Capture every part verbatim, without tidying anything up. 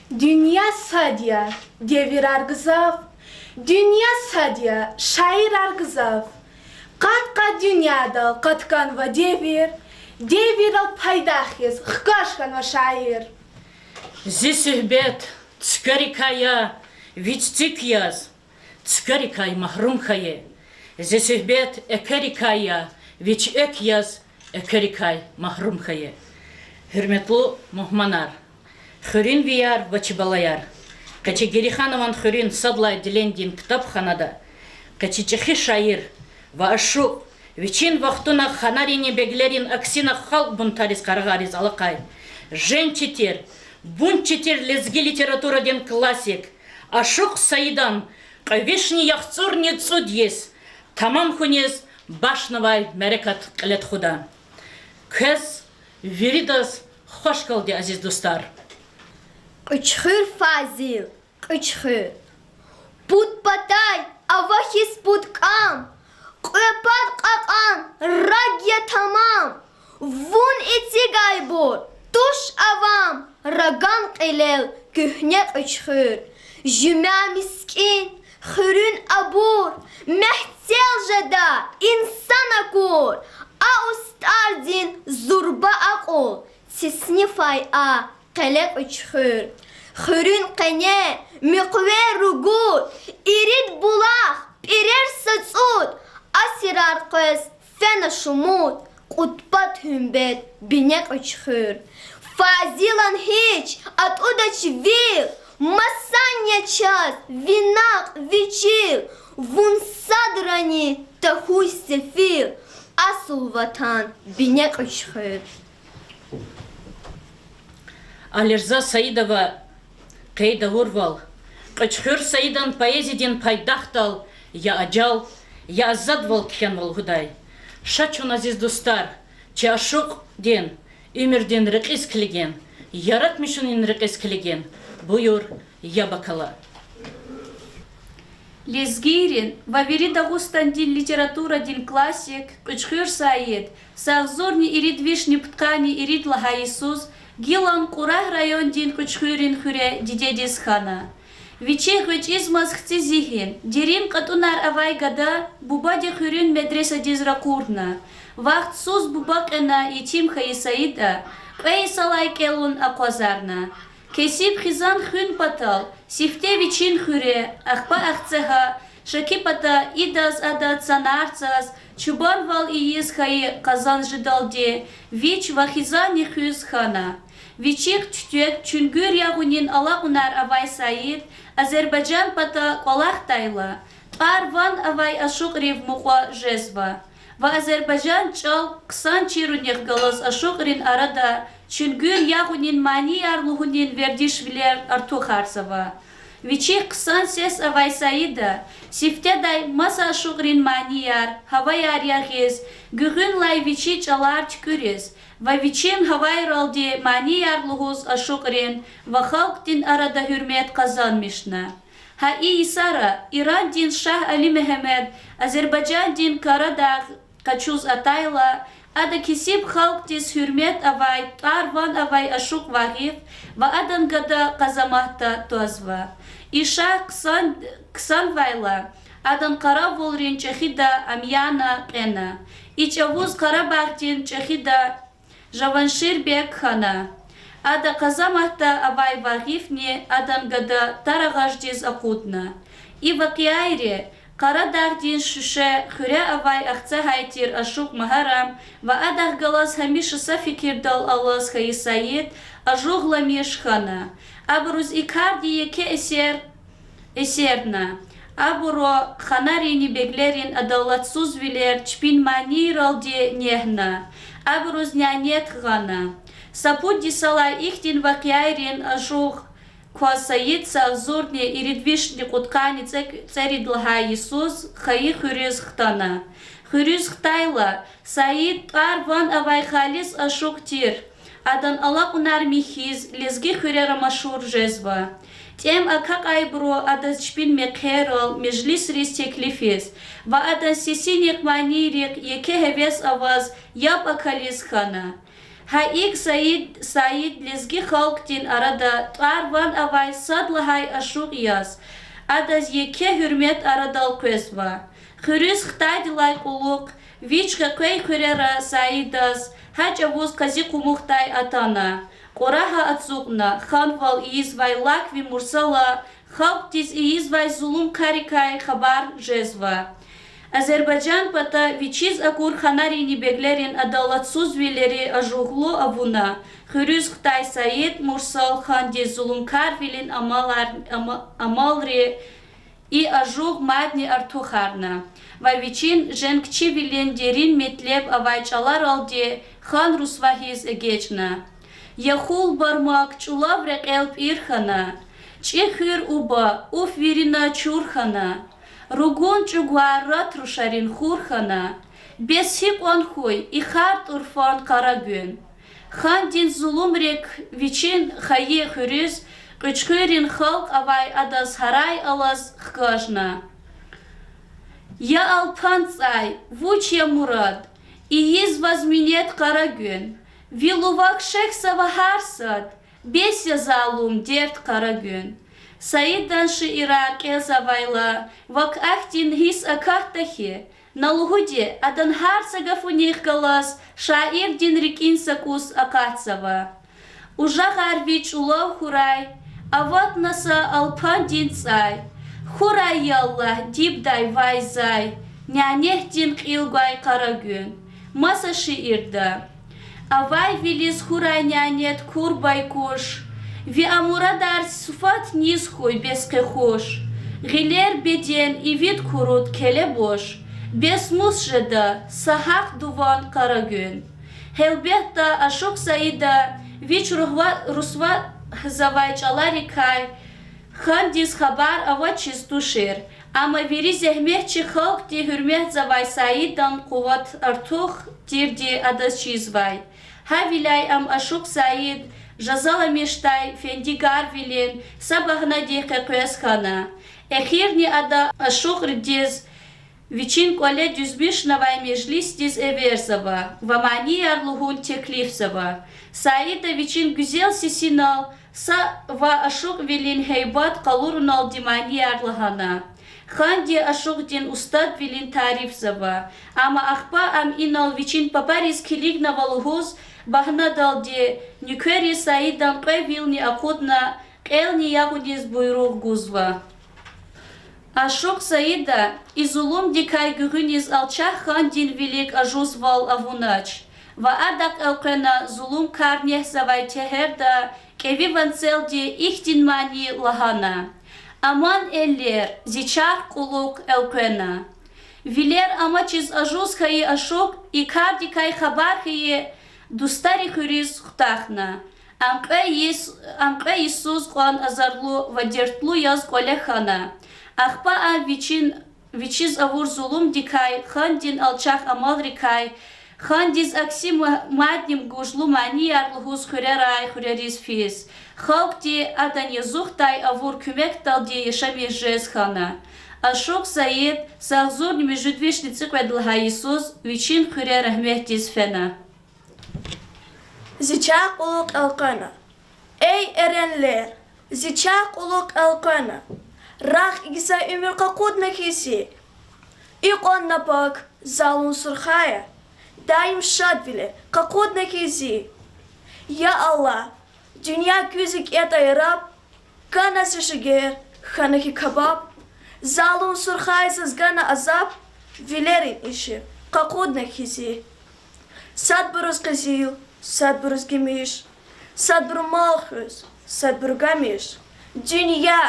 Дуьнья сад я, девирар гзаф, дуьнья сад я, шаирар гзаф. Къат-къат дуьньядал къатканва девир, девирал пайдах хьиз хкаж хьанва шаир. Зи суьгьбет цуькверикай я, вич цуьк яз, цуькверикай магьрум хьайи. Зи суьгьбет экверикай я, вич экв яз, экверикай магьрум хьайи. Гьуьрметлу мугьманар, хуьруьнвияр ва чи балаяр! Къе чи Гереханован хуьруьн сад лагьай дилендин ктабханада къе чи чӀехи шаир ва ашукь, вичин вахтунда ханаринни беглерин аксина халкь бунтариз къарагъариз алахъай женгчи тир, бунтчи тир лезги литературадин классик, ашукь Саидан кьве вишни яхцӀурни цӀуд йис тамам хьуниз бахшнавай мярекат кьиле тухуда. Квез виридаз хвашкалди, азиз дустар! Кьуьчхуьр Фазил. Кьуьчхуьр. Пуд патай ава хьиз пуд кӀам, кьве пад кьакьан раг я тамам. Вун эцигайбур туш авам, раган кьилел куьгьне кьуьчхуьр. Жуьмя мискӀин хуьруьн абур, мягьтел жеда инсан акур, а устӀардин зурба акьул, цисни фай а къеле кьуьчхуьр. Хуьруьн къене муькъвер ругуд, ирид булах, пӀирер са цӀуд, асирар къвез фена шумуд, кьуд пад гьуьмбет бине кьуьчхуьр. Фазилан гьич атӀудач вил, масан я чаз ви накьв, ви чил, вун садрани тахьуй сефил, асул ватан бине кьуьчхуьр. Алирза Саидова. Къейд авурвал, Кьуьчхуьр Саидан поэзиядин пайдахдал я ажал, я азадвал кхьенва лугьудай. Ша чун, азиз дустар, чи ашукьдин уьмуьрдин рекьиз килигин, яратмишунин рекьиз килигин. Буюр, яб акала. Лезгийрин ва вири Дагъустандин литературадин классик Кьуьчхуьр Саид са агъзурни ирид вишни пудкъанни ирид лагьай йисуз гилан Кьурагь райондин Кьуьчхуьррин хуьре дидедиз хьана. Вичихъ гъвечӀизмаз хци зигьин, дерин кьатӀунар авай гада бубади хуьруьн медресадиз ракъурна. Вахтсуз буба кьена етим хьайи Саида кьве йисалай кӀелун акъвазарна. Кесиб хизан хуьн патал сифте вичин хуьре, ахпа Ахцегьа, ша ки пата идаз-адаз цанар цаз, чубанвал ийиз хьайи Къазанжидалди вич ва хизанни хуьз хьана. Вичихъ туьтуьк, чуьнгуьр ягъунин алакьунар авай Саид Азербайжан пата кӀвалахдайла, тӀвар-ван авай ашукьрив мукьва жезва ва азербайжан чӀал хъсан чирунихъ галаз ашукьрин арада чуьнгуьр ягъунин манияр лугьунин вердишвилер артухарзава. Вичихъ хъсан сес авай Саида сифтедай маса ашукьрин манияр, гьаваяр ягъиз, гуьгъуьнлай вичи чӀалар туькӀуьриз ва вичин гьавайралди манияр лугьуз ашукьрин ва халкьдин арада гьуьрмет къазанмишна. Гьа и йисара Ирандин шагь Али Мегьамед Азербайжандин Къарадагъ къачуз атайла, ада кесиб халкьдиз гьуьрмет авай, тӀвар-ван авай ашукь Вагъиф ва адан гада къазаматда твазва. И шагь хъсан-, хъсанвайла, адан къаравулрин чӀехида Амияна кьена. И чӀавуз Къарабагъдин чӀехида Жаванширбег хьана. Ада къазаматда авай Вагъифни адан гада тарагъаждиз акъудна. И вакъиайри Къарадагъдин Шуьше хуьре авай Ахцегьай тир ашукь Магьарам ва адахъ галаз гьамиша са фикирдал алаз хьайи Саид ажугъламиш хьана. Абуруз и карди еке эсер эсерна. Абуру ханаринни беглерин адалатсузвилер чпин манийралди негьна, абуруз нянет гъана. Са пуд йисалай ихьтин вакъиайрин ажугъ кваз Саид са агъзурни ирид вишни кьудкъанни цӀе-, цӀерид лагьай йисуз хайи хуьруьз хтана. Хуьруьз хтайла, Саид тӀвар-ван авай халис ашукь тир. Адан алакьунар михьиз, лезги хуьрера машгьур жезва. ТӀем акакьайбуру адаз чпин мехъерал, межлисриз теклифиз ва адан сесинихъ, манийрихъ еке гьевес аваз яб акализ хьана. Гьа икӀ Саид, Саид лезги халкьдин арада тӀвар-ван авай сад лагьай ашукь яз, адаз еке гьуьрмет арадал къвезва. Хуьруьз хтайдалай кьулухъ вич къекъвей хуьрера Саидаз гьа чӀавуз Къазикъумухдай атана, Кьурагьа ацукьна, ханвал ийизвай лак ви Мурсала халкьдиз ийизвай зулумкарикай хабар жезва. Азербайжан пата вичиз акур ханаринни беглерин адалатсузвилери ажугълу авуна, хуьруьз хтай Саид Мурсал хандиз зулумкарвилин амалар-, ама-, амалри и ажугъ мадни артухарна ва вичин женгчивилин дерин метлеб авай чӀаларалди хан русвагьиз эгечӀна. Яхул бармак чӀулав рекьел пӀир хьана, чӀи хуьр уба, уф вирина чур хьана, ругун чӀугвар рат рушарин хур хьана, бес гьикьван хьуй и хар тӀурфан къара гуьн. Хандин зулумрик вичин хайи хуьруьз, Кьуьчхуьрин халкь авай адаз гьарай алаз хкажна. Я Алпан цӀай, вуч я мурад, ийиз ваз минет, къара гуьн. Ви лувак шехьзава гьар сад, бес я залум дерт, къара гуьн. Саидан шиирар кӀелзавайла, вак ахьтин гьисс акатда хьи, на лугьуди, адан гьар са гафунихъ галаз шаирдин рикӀин са кӀус акъатзава. Ужагъар ви чӀулав хьурай, аватна са Алпандин цӀай, хьурай, я Аллагь, дибдай вай-зай, нянетдин кьил гвай къара гуьн. Маса шиирда. Авайвилиз хьурай нянет кур байкуш, ви а мурадар суфат низ хьуй бес къе хуш, гъилер беден ивид куруд келебуш, бес мус жеда са гьахъ дуван, къара гуьн. Гьелбетда, ашукь Саида вич ругьва-, русвагьзавай чӀаларикай хандиз хабар авачиз тушир, амма вири зегьметчи халкьди гьуьрметзавай Саидан къуват артух тирди адаз чизвай. Гьавиляй ам ашукь Саид жазаламишдай фендигарвилин са багьнадихъ къекъвез хьана. Эхирни ада ашукьдиз вичин кӀвале дуьзмишнавай межлисдиз эверзава ва манияр лугьун теклифзава. Саида вичин гуьзел сесинал са ва ашукьвилин гьейбат къалуруналди манияр лагьана. Ханди ашукьдин устадвилин тарифзава, амма ахпа ам инал вичин папариз килигнава лугьуз багьнадалди нуькерри Саидан кьве вилни акъудна, кьелни ягъуниз буйругъ гузва. Ашукь Саида и зулумдикай гуьгъуьниз алчах хандин вилик ажузвал авунач ва адахъ элкъвена зулумкар нехзавай тегьерда кӀеви ванцелди ихьтин мани лагьана: Аман, эллер, зи чарх кьулухъ элкъвена. Вилер амачиз ажуз хьайи ашукь и кардикай хабар хьайи дустари хуьруьз хутахна. Ам кьве йис-, ам кьве йисуз кьван азарлу ва дертлу яз кӀвале хьана. Ахпа ам вичин, вичиз авур зулумдикай, хандин алчах амалрикай, хандиз акси ма-, мадни гужлу манияр лугьуз хуьрерай хуьрериз физ, халкьди адан язухдай авур куьмекдалди яшамиш жез хьана. Ашукь Саид са агъзурни муьжуьд вишни цӀикьвед лагьай йисуз вичин хуьре рагьметдиз фена. Зи чарх кьулухъ элкъвена. Эй, эренлер, зи чарх кьулухъ элкъвена. Рагъ гьисай уьмуьр къакъудна хьи зи. Икьван напак залум Сурхая даим шадвиле къакъудна хьи зи. Я Аллагь, дуьнья куьз кӀетӀа яраб, кана зи жигер, хьана хьи кабаб. Залум Сурхай заз гана азаб, вилерин ишигъ къакъудна хьи зи. Садбуруз къизил, садбуруз гимиш, садбуру мал хуьз, садбуру гамиш. Дуьнья,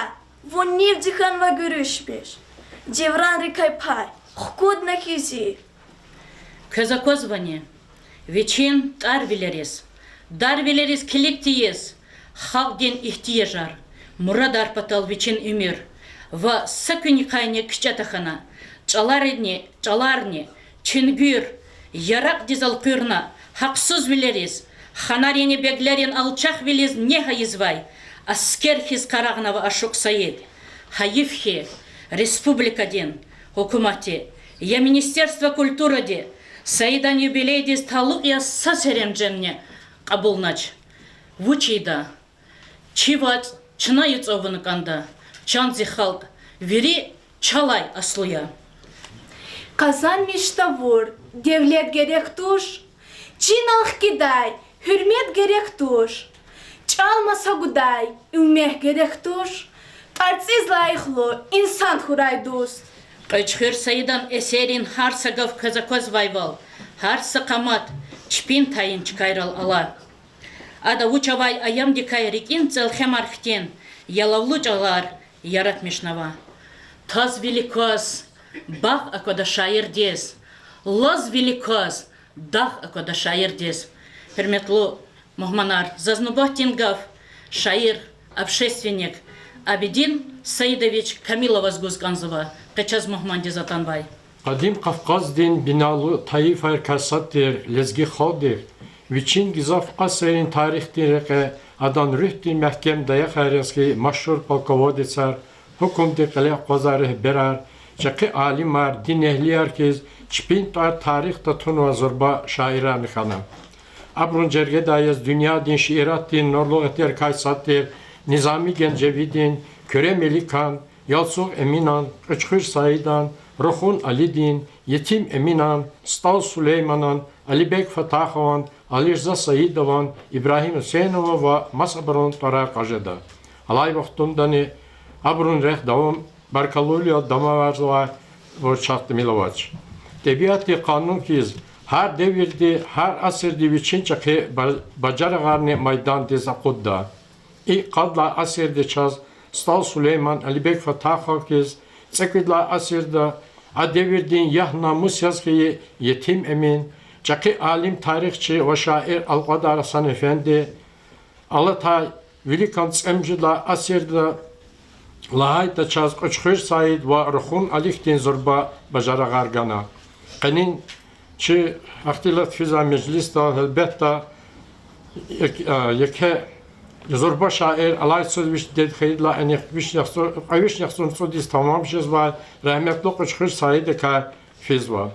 вун нивди хьанва гуьруьшмиш, девранрикай пай хкудна хьи зи. Квез аквазвани, вичин тӀарвилериз, дарвилериз килиг тийиз, халкьдин игьтияжар, мурадар патал вичин уьмуьр ва са куьнихъайни кичӀе тахьана, чӀаларни, чӀаларни, чуьнгуьр, яракьдиз элкъуьрна, гьахъсузвилериз, ханаринни беглерин алчахвилиз негь ийизвай аскер хьиз къарагънава ашукь Саид. Гьайиф хьи, республикадин гьукуматди я Министерство культуради Саидан юбилейдиз талукь яз са серенжемни кьабулнач. Вуч ийида? Чи вацӀ чна яцӀ авуна кӀанда, чан зи халкь вири чалай аслу я. Къазанмиш тавур девлет герек туш, чинал хкидай гьуьрмет герек туш, чӀал маса гудай уьммет герек туш, тӀварцӀиз лайихлу инсан хьурай дуст. Кьуьчхуьр Саидан эсеррин гьар са гаф квез аквазвайвал, гьар са къамат чпин тайин чкайрал ала. Ада вуч авай аямдикай рикӀин цӀелхемар хьтин ялавлу чӀалар яратмишнава. Таз вилик кваз багъ аквада шаирдиз, лаз вилик кваз дагъ аквада шаирдиз. Гьуьрметлу мугьманар, заз нубатдин гаф шаир, общественник Абидин Саидович Камиловаз гуз кӀанзава, къе чаз мугьмандиз атанвай. Къадим Кавказдин биналу тайифайрикай сад тир лезги халкьдихъ вичин гзаф асиррин тарихдин рекье, адан руьгьдин мягькем даях яз хьайи машгьур полководецар, гьукумдин кьиле акъвазай регьберар, чӀехи алимар, динэгьлияр хьиз, чпин тӀвар тарихда тунвай зурба шаирарни хьана. Абурун жергедай яз дуьньядин шииратдин нурлу гъетерикай сад тир Низами Генжевидин, Куьре Меликан, Ялцугъ Эминан, Кьуьчхуьр Саидан, Рухун Алидин, Етим Эминан, СтӀал Сулейманан, Алибек Фатахован, Алирза Саидован, Ибрагьим Гьуьсейнован ва масабурун тӀварар кьаз жеда. Алай вахтундани абурун рехъ давам, баркаллувилелди давамарзавай, вуч чахъ тӀимил авач. ТӀебиатдин къанун хьиз, гьар девирди, гьар асирди вичин чӀехи ба-, бажарагъарни майдандиз акъудда. ИкӀ, къад лагьай асирда чаз СтӀал Сулейман, Алибек Фатахов хьиз, цӀекӀуьд лагьай асирда а девирдин ягь-намус яз хьайи Етим Эмин, чӀехи алим, тарихчи ва шаир Алкьвадар Гьасан-эфенди, алатай виликан цӀемуьжуьд лагьай асирда лагьайтӀа чаз Кьуьчхуьр Саид ва Рухун Али хьтин зурба бажарагъар гана. Къенин чи ихтилат физвай межлисдал, гьелбетда, як-, а, еке зурба шаир, алай йисуз вич дед хьайидалай инихъ вишни яхцӀу-, кьве вишни яхцӀурни цӀуд йис тамам жезвай рагьметлу Кьуьчхуьр Саидакай физва.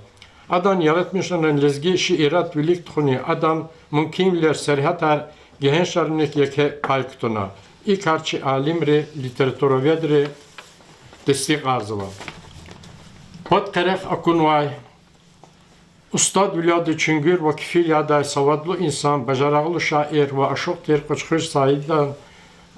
Адан яратмишунрин лезги шиират вилик тухуни адан мумкинвилер, сергьятар гегьеншарунихъ еке пай кутуна. И кар чи алимри, литературоведри тестикьарзава. Пад къерех акунвай, устадвилелди чуьнгуьр ва кфил ядай савадлу инсан, бажарагълу шаир ва ашукь тир Кьуьчхуьр Саидан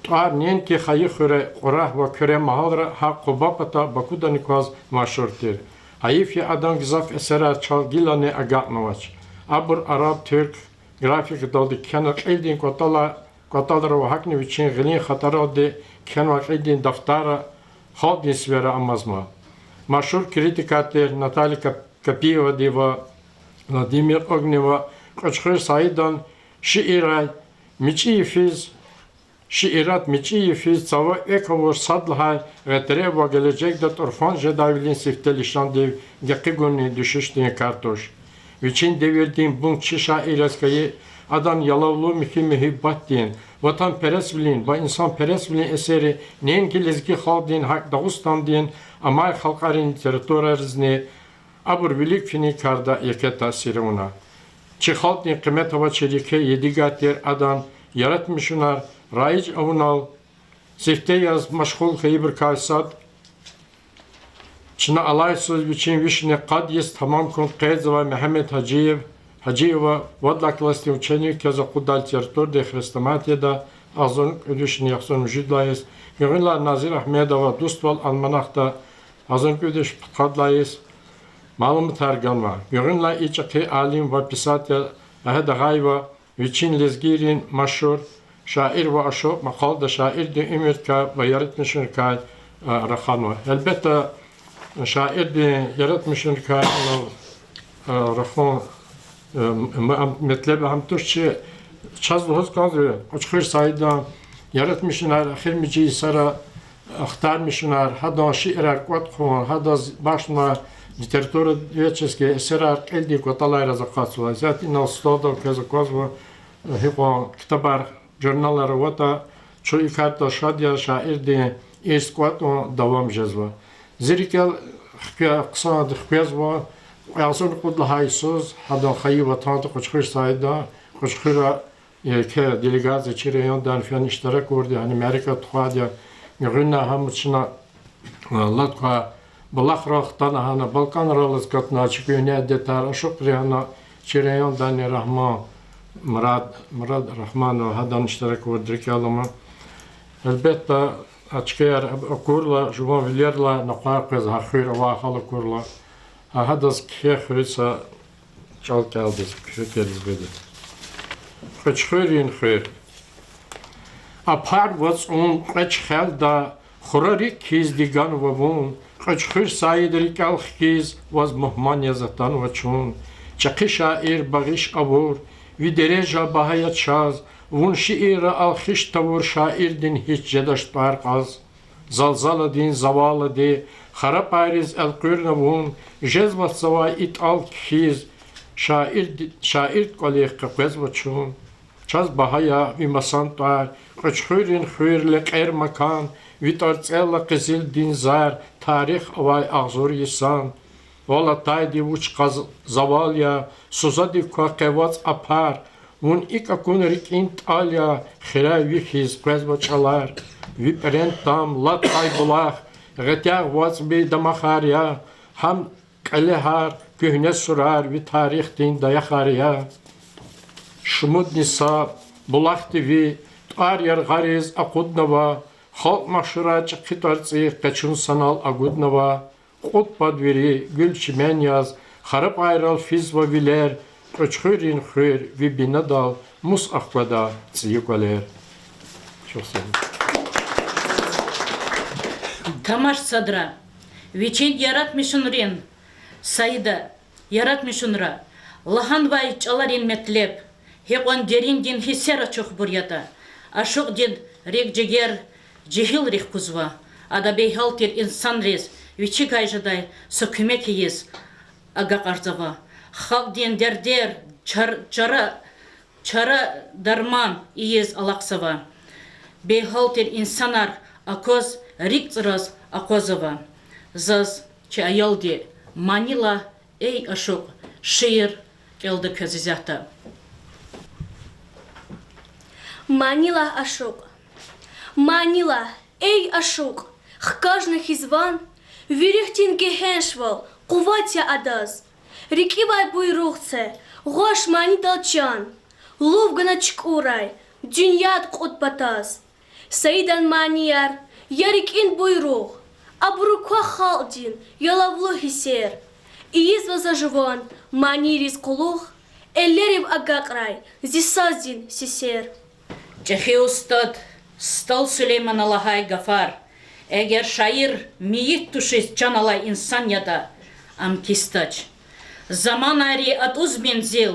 тӀвар неинки хайи хуьре, Кьурагь ва Куьре магьалра, гьакӀ Къуба пата Бакудани кваз машгьур тир. Гьайиф я, адан гзаф эсерар чал гилани агакьнавач. Абур араб, туьрк графикадалди кхьенвай кьилдин кӀватӀала-, кӀватӀалра ва гьакӀни вичин гъилин хатӀаралди кхьенвай кьилдин дафтарра, халкьдин сивера амазма. Машгьур критикар тир Наталья Кап-, Капиевади ва Владимир Огнева Кьуьчхуьр Саидан шиирар мичӀи йифиз, шиират мичӀи йифиз, цава экв авур сад лагьай гъетрев ва гележегда тӀурфан жедайвилин сифте лишандив гекъигунни дуьшуьшдин кар туш. Вичин девирдин бунт чи шаир яз хьайи, адан ялавлу михьи муьгьуьббатдин, ватанпересвилин ва инсанпересвилин эсерри неинки лезги халкьдин, гьакӀ Дагъустандин амай халкьарин литератураризни, абур вилик финин карда еке таъсир авуна. Чи халкьдин къимет авачир еке ядигар тир адан яратмишунар раиж авунал сифте яз машгъул хьайибурукай сад, чна алай йисуз вичин вишни къад йис тамам хьун къейдзавай Мегьамед Гьажиев, Гьажиева, вад лагьай классдин ученик яз акъуддай литературадин хрестоматияда агъзурни кӀуьд вишни яхцӀурни муьжуьд лагьай йис, гуьгъуьнлай Назир Агьмедова Дуствал альманахда агъзурни кӀуьд вишни пудкъад лагьай йис, малуматар ганва. Гуьгъуьнлай и чӀехи алим ва писатель Агьед Агъаева вичин Лезгийрин машгьур шаир ва ашукь макъалада шаирдин уьмуьрдикай ва яратмишунрикай, а, раханва. Гьелбетда, шаирдин яратмишунрикай, а, рахун, а, м-, м-, метлеб гьам туш чи, чаз лугьуз кӀанзава, Кьуьчхуьр Саидан яратмишунар эхиримжи йисара ахтармишунар, гьадан шиирар кӀватӀ хъувун, гьадаз бахшнавай литературоведческий эсерар кьилдин кӀватӀалайраз акъатзава. Исятда инал столдал квез аквазва, гьикьван ктабар, журналар аватӀа, чун и кардал шад я, шаирдин ирс кӀватӀун давам жезва. Зи рикӀел хкве-, хъсан хквезва, кьве агъзурни кьуд лагьай йисуз гьадан хайи ватанда Кьуьчхуьр Саидан, Кьуьчхуьра еке делегация чи райондай фена иштирак авурди, гьана мярекат тухвайди я, гуьгъуьнна гьам чна, э, лад квай булахрал хтана, гьана балкӀанраллаз катна чи куьгьне адетар, ашукьри гьана чи райондани Рагьман, Мурад, Мурад Рагьманов, гьадан иштирак авурди рикӀел алама. Гьелбетда, а чкаяр акурла, жуван вилерилай накъвар къвез, гьа хуьр авай гьал акурла, гьа гьадаз кхьей хуьруьз са чӀал кӀелдиз, кхьей кӀелдиз гъида. Кьуьчхуьррин хуьр. Апар вацӀун кьве чхелда, хура рикӀ хьиз диганва вун, Кьуьчхуьр Саид, рикӀел хкиз, ваз мугьман яз атанва чун. ЧӀехи шаир, багъиш авур, ви дережа багьа я чаз, вун шиирра алхиш тавур, шаирдин гьич жедач тӀвар кьаз. Залзаладин завалди харапӀайриз элкъуьрна вун, жезватзавай и тӀал кхьиз, шаирд-, шаирд кӀвалихъ къекъвезва чун. Чаз багьа я ви масан тӀвар, Кьуьчхуьррин хуьр, лекьер макан, ви тӀварцӀелла къизилдин зар, тарих авай агъзур йисан. Вал атайди вуч къаз-, завал я, сузадик ква къе вацӀ Апар, вун икӀ акун рикӀин тӀал я, хирай ви хьиз къвезва чӀалар. Ви пӀирен там лад кьвай булах, гъетягъ вацӀби дамахар я, гьам кьелегьар, куьгьне сурар ви тарихдин даяхар я. Шумудни са булахди ви тӀвар яргъариз акъуднава, халкь машгьурай чӀехи тӀварцӀихъ къе чун санал агуднава. Кьуд пад вири гуьл-чимен яз, харапӀайрал физва вилер, Кьуьчхуьррин хуьр, ви бинедал мус ахквада цӀийи кӀвалер. Чухсагъул. Тамаш садра, вичин яратмишунрин, Саида, яратмишунра лагьанвай чӀаларин метлеб, гьикьван дериндин гьиссер ачухбур ятӀа. Ашукьдин рикӀ-жигер жегьилрихъ кузва. Ада бейгьал тир инсанриз вичикай жедай са куьмек ийиз агакьарзава. Халкьдин дердер чар-, чара, чара-дарман ийиз алахъзава. Бейгьал тир инсанар акваз рикӀ цӀраз акъвазава. Заз чи аялди Мани лагь, эй ашукь шиир кӀелда квез исятда. Мани лагь, ашукь. Мани лагь, эй ашукь, хкажна хьиз ван, ви руьгьдин гегьеншвал къуват я адаз. РикӀивай буйругъ це, гъваш манидал чан, лув гана чукӀурай дуьньяд кьуд патаз. Саидан манияр я рикӀин буйругъ, абуру ква халкьдин ялавлу гьиссер. Ийизва за жуван манийриз къуллугъ, эллерив агакьрай зи саздин сесер. ЧӀехи устад СтӀал Сулеймана лагьай гафар: эгер шаир мейит тушиз чан алай инсан ятӀа, ам кисдач. Заманайри атӀуз мензил,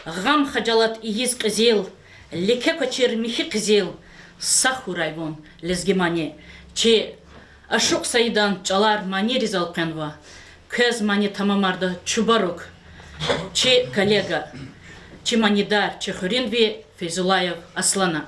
гъам-хажалат ийиз кьезил, леке квачир михьи къизил, сагъ хьурай вун, лезги мани. Чи ашукь Саидан чӀалар манийриз элкъвенва. Квез мани тамамарда чубарук, чи коллега, чи манидар, чи хуьруьнви Фейзуллаев Аслана.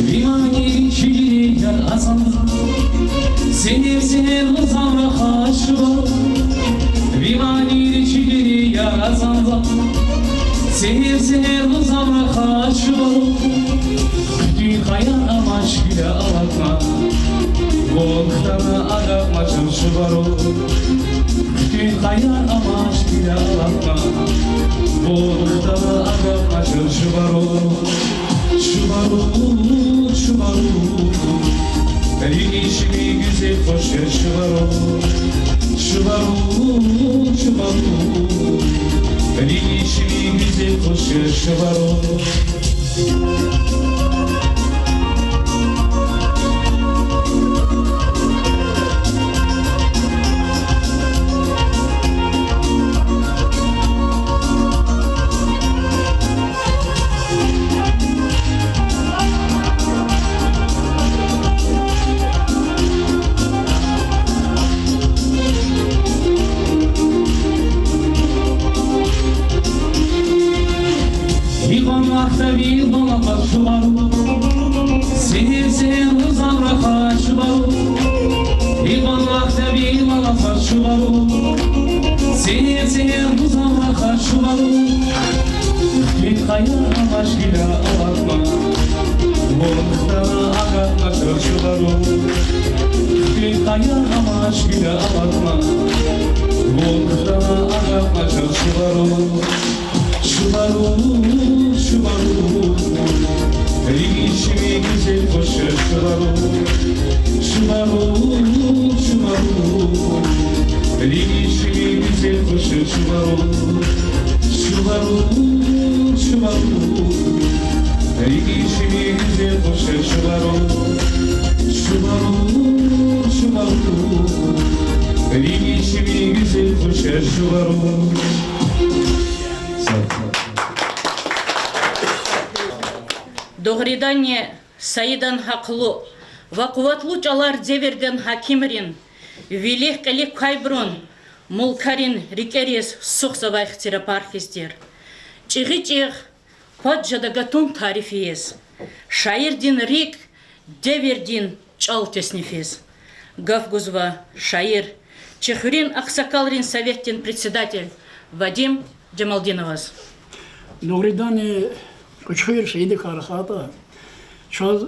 Ви манийри чилер я азан, сегьер-сегьер лугьузва хашура. Ви манийри чилер я азан, сегьер-сегьер лугьузва хашура. Хъуьтуьн хаяр амач гила алатна, вун хтана агакьмачир шубару. Хъуьтуьн хаяр амач гила алатна, вун хтана агакьмачир шубару. Шубару, шубару, рикӀин ширин гуьзел хуш я шубару. Шубару, шубару, рикӀин ширин гуьзел хуш я шубару. Шувару, цин-цин гузва рахаз шувару, хъуьтӀ къая амач гила алатна, вун хтана агакьна чаз шувару. ХъуьтӀ къая амач гила алатна, вун хтана агакьна чаз шувару. Шувару, шувару, рикӀи чими гуьзел къушар шувару. Шувару, шувару, рикӀи чими гуьзел къушар шувару. Шувару, шувару, рикӀи чими гуьзел къушар шувару. Шувару, шувару, рикӀи чими гуьзел къушар шувару. Дугъриданни, Саидан гьахълу ва къуватлу чӀалар девирдин гьакимрин, вилик кьилик квайбурун, мулкарин рикӀериз сухзавай хци рапар хьиз тир. ЧӀигъи-чӀигъ пад жеда гатун тариф ийиз, шаирдин рикӀ девирдин чӀал теснифиз. Гаф гузва шаир, чи хуьруьн агъсакъалрин советдин председатель Вадим Жамалдиноваз. Дугъриданни, Кьуьчхуьр Саидакай рахайтӀа, чаз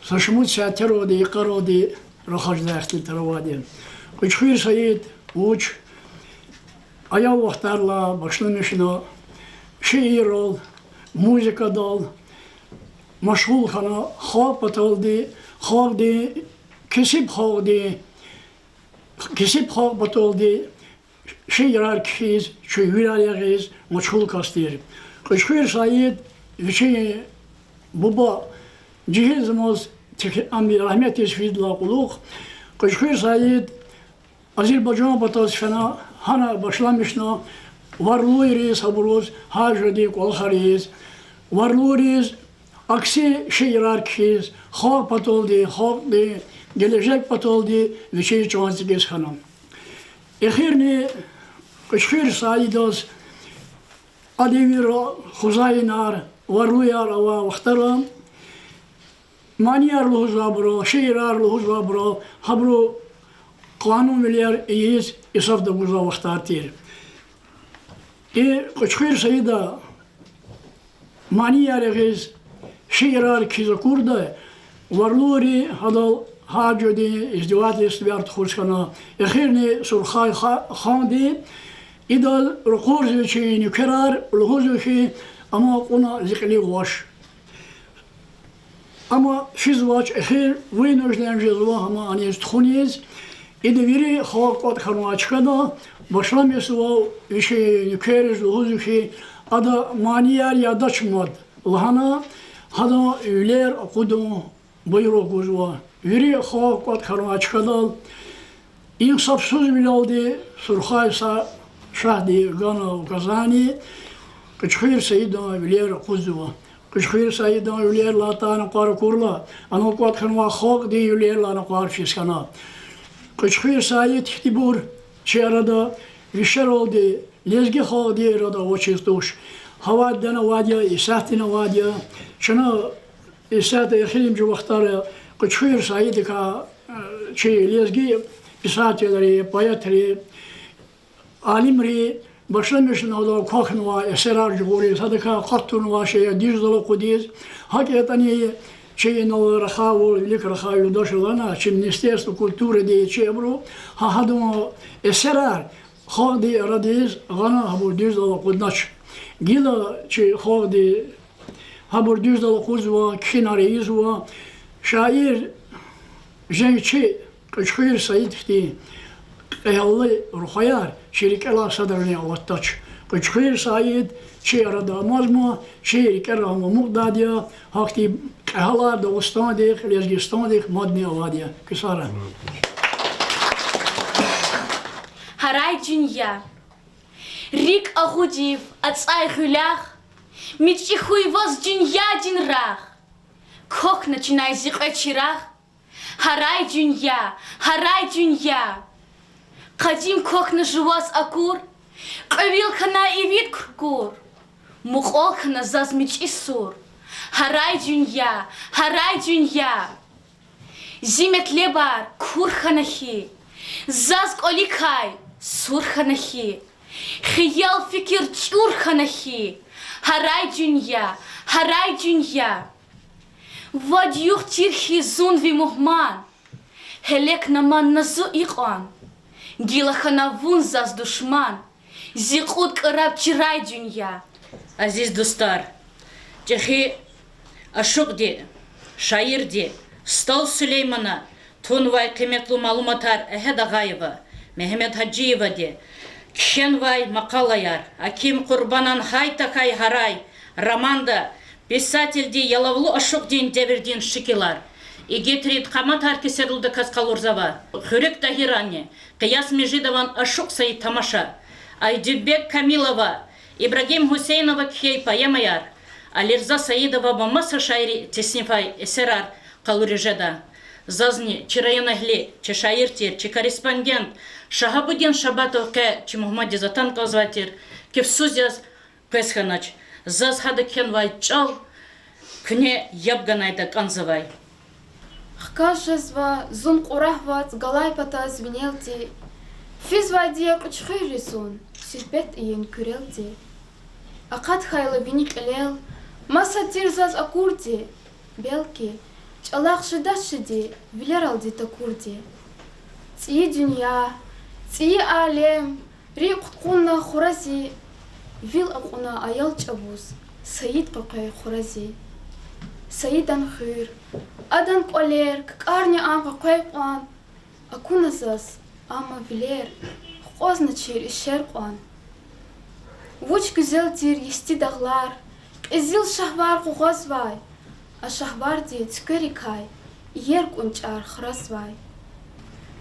са шумуд сятаралди, йикъаралди рахаз жедай ихтилатар авайди я. Кьуьчхуьр Саид вуч аял вахтарилай башламишна шииррал, музыкадал машгъул хьана, халкь паталди, халкьдин, кесиб халкьдин, кесиб халкь паталди шиирар кхьиз, чуьнгуьрар ягъиз машгъул кас тир. Кьуьчхуьр Саид вичин буба жегьилзамаз тек-, ам рагьметдиз фейидалай кьулухъ, Кьуьчхуьр Саид Азербайжан патаз фена, гьана башламишна варлуйриз, гьабуруз гьар жуьредин кӀвалахар ийиз, варлуйриз акси шиирар кхьиз, халкь паталди, халкьдин гележег паталди вичин чан цӀигиз хьана. Эхирни Кьуьчхуьр Саидаз адан вири хузаинар, варлуяр авай вахтара манияр лугьузвайбурал, шиирар лугьузвайбурал, гьабуру къанунвилер ийиз, инсаф тагузвай вахтар тир. И Кьуьчхуьр Саида манияр ягъиз, шиирар кхьиз акурла, варлуйри гьадал гьар жуьредин издевательствояр тухуз хьана. Эхирни Сурхай ха-, ханди идаз ракъурзава вичин нуькерар, лугьузва хьи, амма кьуна зи кьилив гъваш. Амма физвач, эхир вынужден жезва гьам аниз тухуниз. Ида вири халкь кӀватӀ хьанвай чкада башламишзава вичин нуькерриз лугьузва хьи, ада манияр ядач мад лагьана, гьадан вилер акъудун буйругъ гузва. Вири халкь кӀватӀ хьанвай чкадал инсафсузвилелди Сурхай са шагьди гана указание, Кьуьчхуьр Саидан вилер акъудзава. Кьуьчхуьр Саидан вилерилай атай накъвар акурла, ана кӀватӀ хьанвай халкьдин вилерилай накъвар физ хьана. Кьуьчхуьр Саид хьтинбур чи арада вишералди лезги халкьдин арада авачиз туш. Гьаваддани авайди я, исятдани авайди я. Чна исятда эхиримжи вахтара Кьуьчхуьр Саидакай, э, чи лезги писателри, поэтри, алимри башламишна адан квахьнавай эсерар жагъуриз, гьадакай къаттунвай шейэр дуьздал акъудиз, гьакӀ ятӀани чи инал рахайвал, вилик рахай юлдашар лагьана, чи Министерство культуради, чи абуру, гьа гьадан эсерар халкьдин арадиз гъана, гьабур дуьздал акъуднач. Гила чи халкьди гьабур дуьздал акъудзава, кхьинар ийизва. Шаир, женгчи Кьуьчхуьр Саид хьтин кьегьаллу рухваяр чи рикӀелай садрани алатдач. Кьуьчхуьр Саид чи арада амазма, чи рикӀера ам амукьдайди я, гьахьтин кьегьалар Дагъустандихъ, Лезгистандихъ мадни авайди я. Ксара. Гьарай дуьнья, рикӀ агъудив ацӀай гъуьлягъ, мичӀи хьуй ваз дуьньядин рагъ, квахьна чинай зи кьве чирагъ. Гьарай дуьнья, гьарай дуьнья, къадим квахьна жуваз акур, кьве вил хьанай ивид куркур, мукьвал хьана заз мичӀи сур. Гьарай дуьнья, гьарай дуьнья, зи метлебар кур хьана хьи, Заз кӀваликай сур хьана хьи, хиял-фикир чӀур хьана хьи, гьарай дуьнья, гьарай дуьнья. Вад югъ тир хьи зун ви мугьман, гьелекна ман на зун икьван, гила хьана вун заз душман, зи кьуд кӀараб чирай дуьнья. Азиз дустар, чӀехи ашукьди, шаирди СтӀал Сулеймана тунвай къиметлу малуматар Агьед Агъаева, Мегьамед Гьажиевади кхьенвай макъалаяр, Аким Къурбанан Гьай тахьай гьарай романда писателди ялавлу ашукьдин девирдин шикилар, игитрин къаматар кесерлудаказ къалурзава, Хуьруьг Тагьирани Къияс Межидован Ашукь Саид тамаша, Айдинбег Камилова Ибрагьим Гьуьсейнова кхьей поэмаяр, Алирза Саидова ва маса шаирри теснифай эсерар къалуриз жеда. Зазни чи районэгьли, чи шаир тир, чи корреспондент Шагьабудин Шабатов къе чи мугьмандиз атана кӀанзавай тир, кефсуз яз къвез хьанач. Заз гьада кхьенвай чӀал куьне яб ганайтӀа кӀанзавай. Хкаж жезва зун Кьурагь вацӀ галай патаз винелди, физвайди я Кьуьчхуьрри зун суьгьбет ийин куьрелди. Акъат хьайила вини кьилел, маса тир заз акурди, белки, чӀалахъ жедач шеди вилералди такурди. ЦӀийи дуьнья, цӀийи алем, рикӀ кьуна хурази, вил акьуна аял чӀавуз Саид къекъвей хурази. Саидан хуьр, адан кӀвалер, ккарни ам къекъвей кьван, акуна заз, амма вилер хкьвазначир ишер кьван. Вуч гуьзел тир йисти дагълар, кьезил шагьвар къугъвазвай, а шагьварди цуькверикай иер кӀунчӀар хразвай.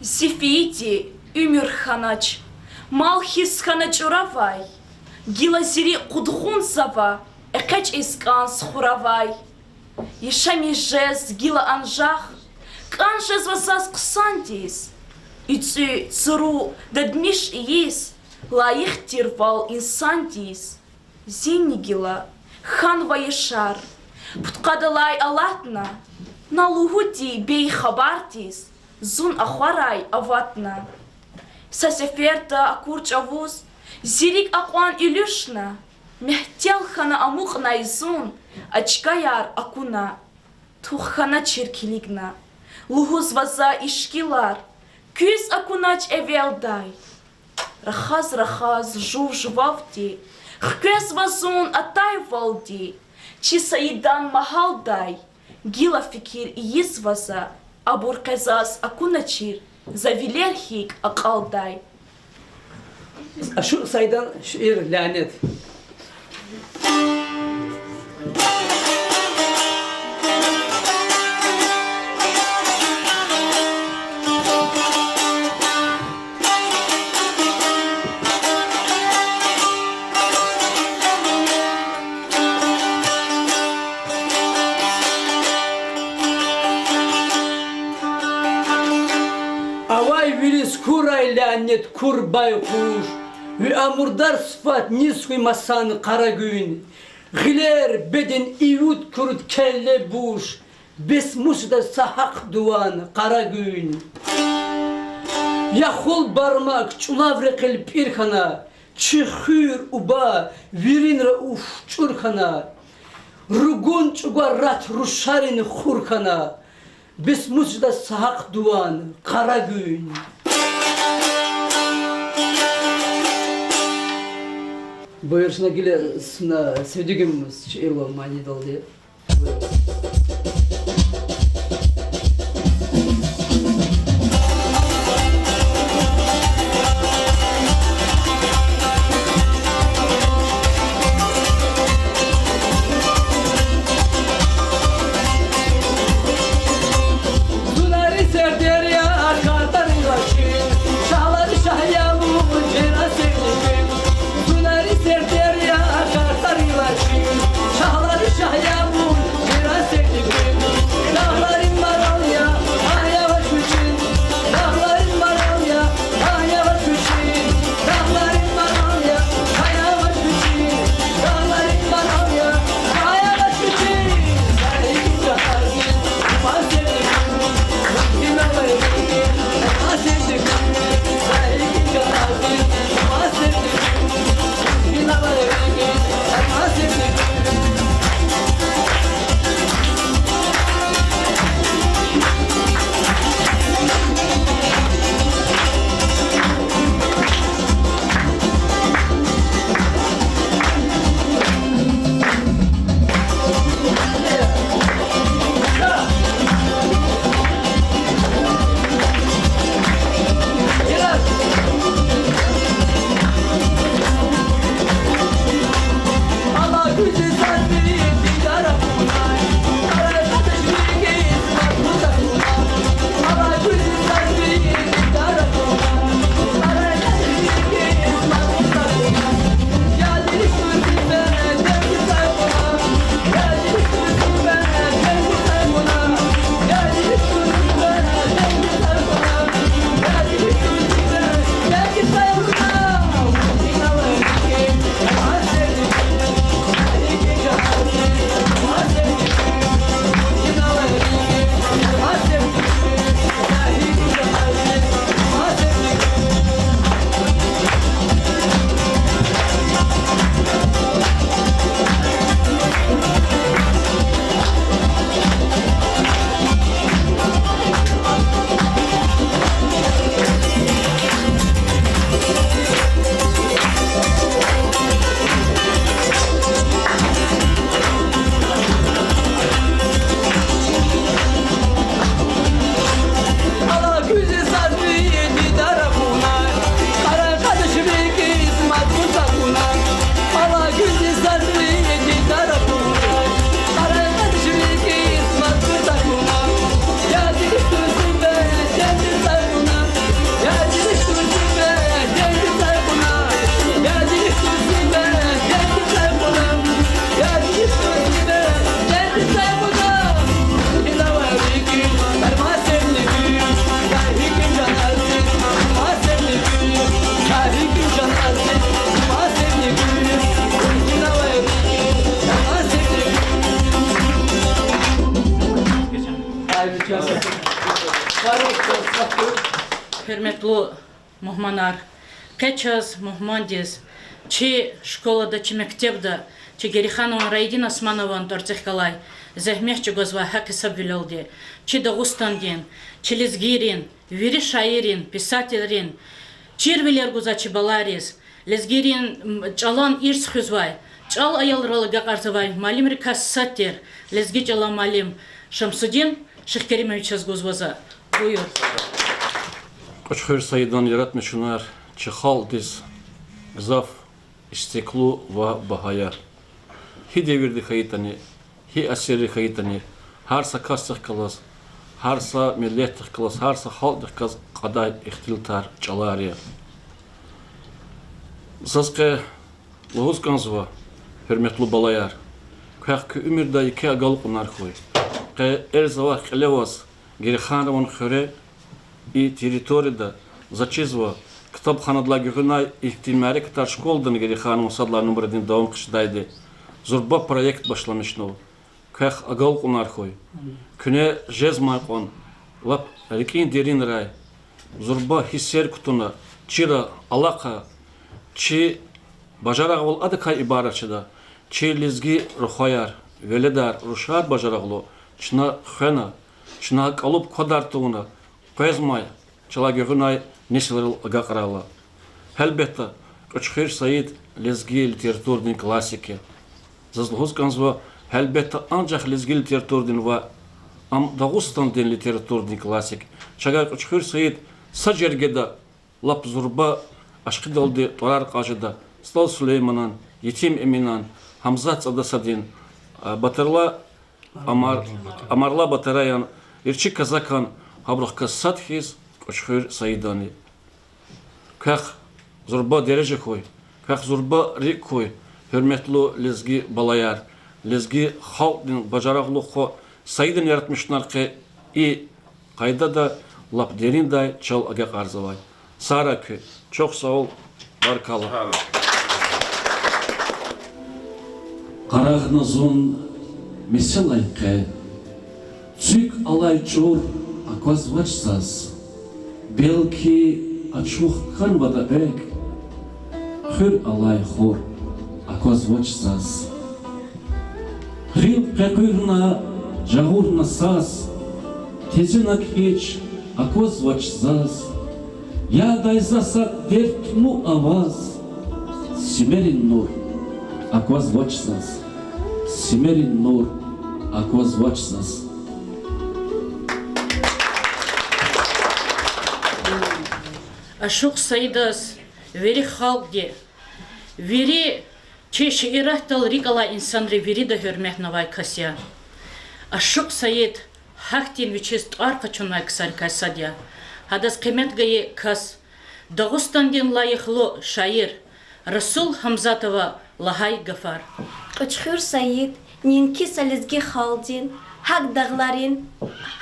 Зи фейиди уьмуьр хьанач, мал хьиз хьана чӀуравай, гила зи рикӀ къудгъунзава, экъечӀиз кӀанз хуравай. Яшамиш жез гила анжах, кӀан жезва заз хъсандиз, уьцӀуь, цуру, дадмиш ийиз, лайих тирвал инсандиз. Зинни гила хьанва яшар, пудкъадалай алатна, на лугьуди бейхабардиз, зун ахварай аватна. Са сеферда акур чӀавуз зи рикӀ акьван илуьшна, мягьтел хьана амукьнай зун, а чкаяр акуна, тух хьаначир килигна. Лугьузва за и шикилар куьз акунач эвелдай. Рахаз-рахаз жув-жувавди хквезва зун атайвалди, чи Саидан магьалдай гила фикир ийизва за, абур къе заз акуначир, за вилер хьайи акьалдай. Ашукь Саидан шиир Лянет. Авай вириз хьурай лянет, кур байкъуш, ви а мурдар сифат низ хьуй масан, къара гуьн. Гъилер беден ивуд-куруд, келле буш, бес мус жеда са гьахъ дуван, къара гуьн. Я хул бармак, чӀулав рекьел пӀир хьана, чи хуьр, уба, виринра уф чӀур хьана, ругун чӀугвар рат рушарин хур хьана, бес мус жеда са гьахъ дуван, къара гуьн. Буюр, чна гила сна Севдигим шиирдин манидалди. Зунари сер деря, картӀарила чил, шагьлари шагь я вун, жер асекни квел. Зунари сер деря, картӀарила чил, шагьлари шагь я вун, жер асекни Гьуьрметлу мугьманар, къе чаз мугьмандиз чи школада, чи мектебда, чи Герейханован Раидин Османован тӀварцӀихъ галай зегьмет чӀугвазвай гьакӀ гьисабвилелди, чи Дагъустандин, чи лезгийрин, вири шаиррин, писателрин чирвилер гузвай чи балайриз, лезгийрин, м, чӀалан ирс хуьзвай, чӀал аялрал агакьарзавай муаллимрикай сад тир лезги чӀалан муаллим Шамсудин Шихкеримовичаз гузва за. Буюр. Кьуьчхуьр Саидан яратмишунар чи халкьдиз гзаф истиклу ва багьа я. Гьи девирди хьайитӀани, гьи асирри хьайитӀани, гьар са касдихъ галаз, гьар са миллетдихъ галаз, гьар са халкьдихъ галаз кьадай ихтилатар, чӀалар я. Заз къе лугьуз кӀанзава, гьуьрметлу балаяр, квехъ куь уьмуьрда еке агалкьунар хьуй. Къе эрзавай кьиле аваз Герейханован хуьре, и территорияда, за чизва, ктабханадилай гуьгъуьнай ихьтин мярекатар школадани, Герейханован сад лагьай нумрадин, давам хъжедайди, зурба проект башламишнава. Квехъ агалкьунар хьуй. Куьне жезмай кьван лап рикӀин деринрай зурба гьиссер кутуна, чира алахъа, чи бажарагъвал адакай ибарат жеда, чи лезги рухваяр, веледар, рушар бажарагълу чна хвена, чна кӀалуб квадар тавуна, къвезмай чалай гуьгъуьнай несилрал агакьарайла. Гьелбетда, Кьуьчхуьр Саид лезги литературадин классик я. Заз лугьуз кӀанзава, гьелбетда, анжах лезги литературадин ваъ, ам Дагъустандин литературадин классик. Чавай Кьуьчхуьр Саид са жергеда лап зурба ашкъидалди тӀварар кьаз жеда СтӀал Сулейманан, Етим Эминан, Гьамзат ЦӀадасадин, а, Батарла Амар-, Амарла Батараян, Ирчи Казакан, гьабурухъ галаз сад хьиз Кьуьчхуьр Саидани. Квехъ зурба дережа хьуй, квехъ зурба рикӀ хьуй, гьуьрметлу лезги балаяр, лезги халкьдин бажарагълу хва Саидан яратмишунар къе и къайдада лап дериндай чал агакьарзавай. Сагърай куьн, чухсагъул, баркалла. Къарагъна зун меселай къе, цуьк алай чӀур аквазвач заз. Белки ачух хьанватӀа экв, хуьр алай хур аквазвач заз. Гъил къекъуьрна, жагъурна саз, тезенаг гьич аквазвач заз. Ядай за са дертлу аваз, симерин нур аквазвач заз, симерин нур аквазвач заз. Ашукь Саидаз вири халкьди, вири чи шииратдал рикӀ алай инсанри вирида гьуьрметнавай кас я. Ашукь Саид гьахьтин вичиз тӀвар къачунвай ксарикай сад я. Гьадаз къимет гайи кас Дагъустандин лайихлу шаир Расул Гьамзатова лагьай гафар. Кьуьчхуьр Саид неинки са лезги халкьдин, гьакӀ дагъларин,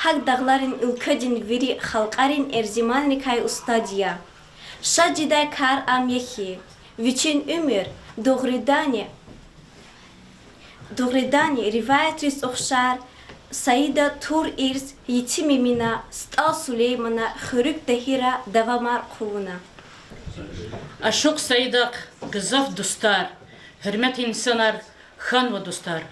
гьакӀ дагъларин уьлкведин вири халкьарин эрзиманрикай устад я. Шад жедай кар ам я хьи, вичин уьмуьр дугъриданни, дугъриданни риваятриз ухшар Саида тур ирс Етим Эмина, СтӀал Сулеймана, Хуьруьг Тагьира давамар хъувуна. Ашукь Саидахъ гзаф дустар, гьуьрметлу инсанар хьанва дустар.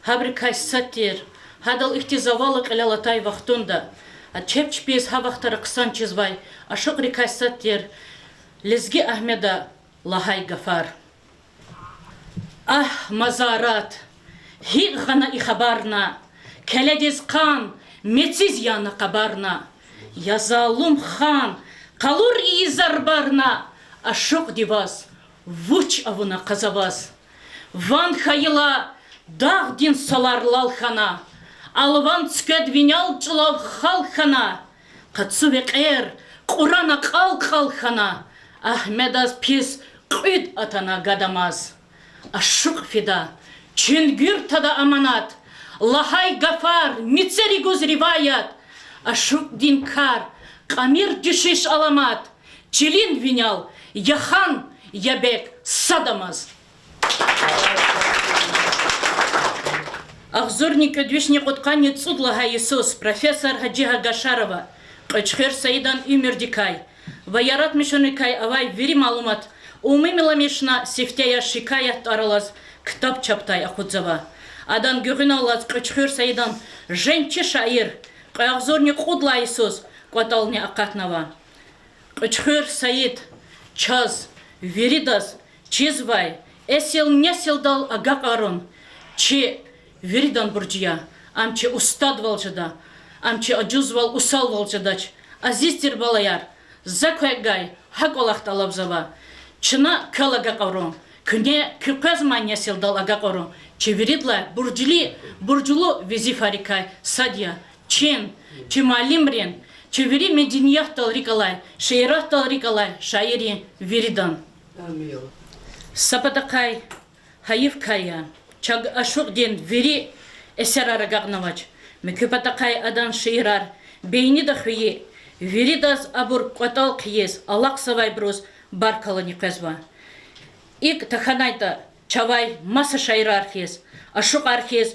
Гьабурукай сад тир, гьадал ихьтин заваллу кьилел атай вахтунда, а чеб чпиз гьа вахтара хъсан чизвай ашукьрикай сад тир Лезги Агьмеда лагьай гафар. Агь, мазарат, гьикӀ гъана и хабарна, келедиз къан мециз яна къабарна. Я залум хан, къалур ийиз зарбарна, ашукьди ваз вуч авуна къазаваз? Ван хьайила дагъдин салар лал хьана, алван цуьквед винел чӀулав хал хьана, къацу векьер кьурана кьал-кьал хьана, Агьмедаз пис кьуьд атана гадамаз. Ашукь фида, чуьнгуьр тада аманат лагьай гафар, мецери гуз риваят, ашукьдин кар кьамир дуьшуьш аламат, чилин винел я хан, я бег садамаз. Агъзурни кӀуьд вишни кьудкъанни цӀуд лагьай йисуз профессор Гьажи Гьагашарова Кьуьчхуьр Саидан уьмуьрдикай, ва яратмишунрикай авай вири малумат умумиламишна сифте я шикаят тӀвар алаз ктаб чапдай акъудзава. Адан гуьгъуьналлаз Кьуьчхуьр Саидан женгчи шаир кьве агъзурни кьуд лагьай йисуз кӀватӀални акъатнава. Кьуьчхуьр Саид чаз, виридаз чизвай, эсил-несилдал агакьарун, чи виридан бурж я, ам чи устадвал жеда, ам чи ажузвал, усалвал жедач. Азиз тир балаяр, за квевай гьа кӀвалах тӀалабзава. Чна квел агакьарун, куьне куь къвезмай несилдал агакьарун, чи виридалай буржли, буржлу везифайрикай сад я. Чин, чи муаллимрин, чи вири медениятдал рикӀ алай, шииратдал рикӀ алай шаиррин виридан. Са патахъай гьайиф кай я, чаз ашукьдин вири эсерар агакьнавач. Муькуь патахъай адан шиирар бейнида хвейи, виридаз абур кӀватӀал хъийиз алахъзавайбуруз баркаллани къвезва. ИкӀ тахьанайтӀа, чавай маса шаирар хьиз, ашукьар хьиз,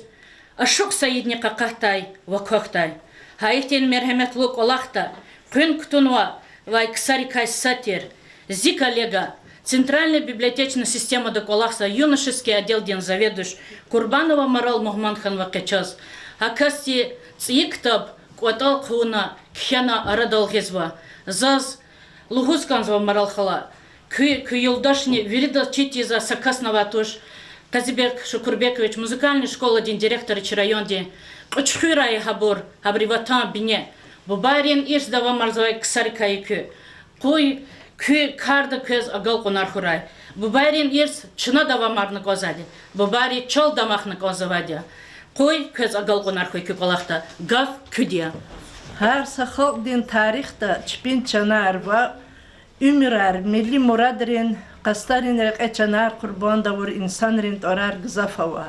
Ашукь Саидни къакъатдай ва квахьдай. Гьа ихьтин мергьеметлу кӀвалахда къуьн кутунвай ксарикай сад тир зи коллега, центральный библиотечный системада кӀвалахзавай юношеский отделдин заведующий Курбанова Марал Мугьманхановахъ чаз гьа касди цӀийи ктаб кӀватӀал хъувуна, кхьена арадал гъизва. Заз лугьуз кӀанзава, Марал хала, куь, куь юлдашни виридаз чид тийизвай са касни авай туш, Къазибек Шукурбекович, музыкальный школадин директор чи райондин, Кьуьчхуьрай гьабур, гьабурун ватан бине. Бубайрин ирс давамарзавай ксарикай я куьн. Къуй куь карда квез агалкьунар хьурай. Бубайрин ирс чна давамарна кӀанзавайди, бубайри чал дамахна кӀанзавайди я. Къуй квез агалкьунар хьуй куь кӀвалахда. Гаф куьди я. Гьар са халкьдин тарихда чпин чанар ва уьмуьрар, милли мурадрин, къастарин рекье чанар къурбанд авур инсанрин тӀварар гзаф ава.